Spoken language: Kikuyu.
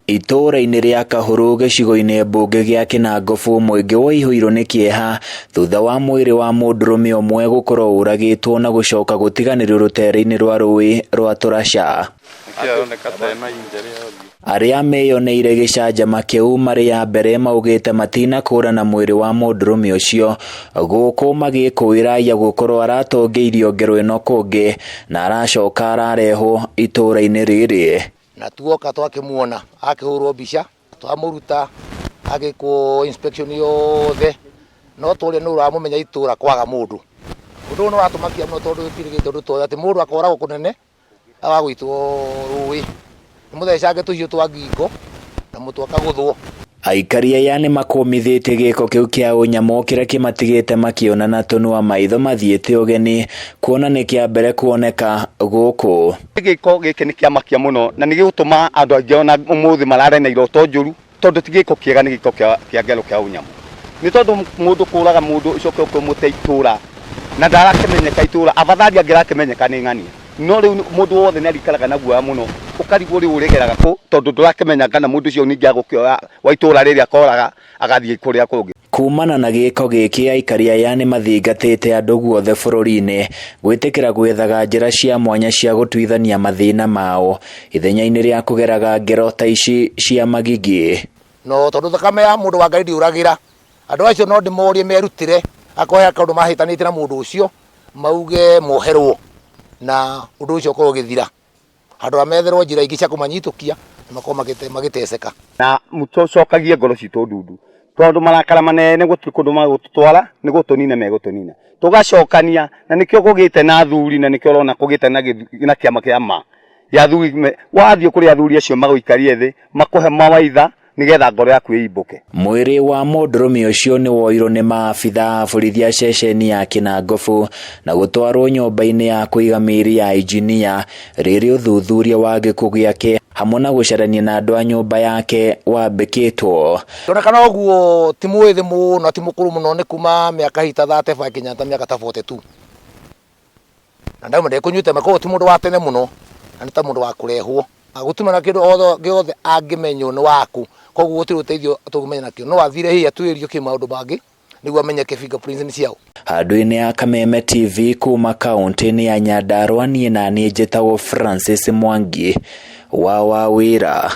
Itũũra-inĩ rĩa Kahũrũ gĩcigo-inĩ mbunge gĩa Kĩnangobu mũingĩ waihũirwo nĩ kĩeha thutha wa mwĩrĩ wa mũndũrũme ũmwe gũkorwo ũragĩtwo na gũcoka gũtiganĩrio rũtere-inĩ rwa rũĩ rwa Tũraca. Arĩa meyoneire gĩcanjama kĩu marĩ a mbere maugĩte matinakũrana mwĩrĩ wa mũndũrũme ũcio gũkũ magĩkũĩra aya gũkorwo aratũngĩirio ngero ĩno kũngĩ na aracoka ararehwo itũũra-inĩ rĩrĩ. Na tuoka twakĩmuona akĩhũrwo mbica twamũruta agĩkwo inspection yothe no tũrĩa nĩ ũramũmenya itũra kwaga mũndũ. Ũndũ ũyũ nĩ watũmakia mũno tondũ gũtirĩ ũndũ tũĩ atĩ mũndũ akoragwo kũnene agagũitwo rũĩ nĩ mũthecange tũhiũ twa ngingo na mũtwe akagũthwo. Aikari aya nĩ makũmithĩtie gĩko kĩu kĩa ũnyamũ kĩrĩa kĩmatigĩte makĩona na tũnua maitho mathiĩte ũgeni kuona nĩ kĩa mbere kuoneka gũkũ. Gĩko gĩkĩ nĩ kĩamakia mũno na nĩ gĩgũtũma andũ aingĩ ona ũmũthĩ marare na iroto njũru tondũ ti gĩko kĩega, nĩ gĩko kĩa ngero kĩa ũnyamũ. Nĩ tondũ mũndũ kũraga mũndũ ũcoke ũkĩmũte itũra na ndarakĩmenyeka itũra, afadhali angĩrakĩmenyeka nĩ ng'ania. No rĩu mũndũ wothe nĩ arikaraga na guoya mũno, ũkarigwo rĩu ũrĩgeraga kũ tondũ ndũrakĩmenya kana mũndũ ũcio ningĩ agũkĩoya wa itũra rĩrĩ akoraga agathiĩ kũrĩa kũngĩ. Kumana na gĩko gĩkĩ aikari aya nĩ mathingatĩte andũ guothe bũrũri-inĩ gwĩtĩkĩra gwethaga njĩra cia mwanya cia gũtuithania mathĩna mao ithenya-inĩ rĩa kũgeraga ngero ta ici cia magigi. No tondũ thakame ya mũndũ wa Ngai ndĩũragĩra, andũ acio no ndĩmorie merutĩre, akorwo he kaũndũ mahĩtanĩtie na mũndũ ũcio, mauge moherwo na ũndũ ũcio ũkorwo ũgĩthira. Handũ ha metherwo njĩra ingĩ cia kũmanyitũkia na makorwo magĩteceka. Na tũcokagie ngoro citũ ndundu, tondũ marakara manene gũtirĩ kũndũ magũtũtwara, nĩ gũtũnina megũtũnina. Tũgacokania, na nĩkĩo kũgĩte na athuri na nĩkĩo ũrona kũgĩte na kĩama kĩa ma gĩa athuri. Wathiĩ kũrĩ athuri acio magũikarie thĩ, makũhe mawaitha nĩgetha ngoro yaku ĩimbũke. Mwĩrĩ wa mũndũrũme ũcio nĩ woirwo nĩ maabitha a borithi a ceceni ya Kĩnangobu na gũtwarwo nyũmba-inĩ ya kũiga mĩĩrĩ ya injinia rĩrĩ ũthuthuria wa gĩkuũ gĩake hamwe na gũcarania na andũ a nyũmba yake wambĩkĩtwo. Ndonekana ũguo ti mwĩthĩ mũno ti mũkũrũ mũno, nĩ kuma mĩaka hihi ta 35 nginya ta mĩaka ta 42. Na ndauma ndekũnyuĩte ma, koguo ti mũndũ wa tene mũno, na nĩ ta mũndũ wa kũrehwo. Gũtirĩ na kĩndũ gĩothe angĩmenywo nĩ waku, koguo gũtirĩ ũteithio tũngĩmenya nakĩo. No athire hihi atuĩrio kĩ maũndũ mangĩ nĩguo amenyeke fingerprints nĩ ciaũ. Handũ-inĩ ya Kameme TV kuma kaũntĩ-inĩ ya Nyandarua, niĩ naniĩ njĩtagwo Francis Mwangi wa Wawĩra.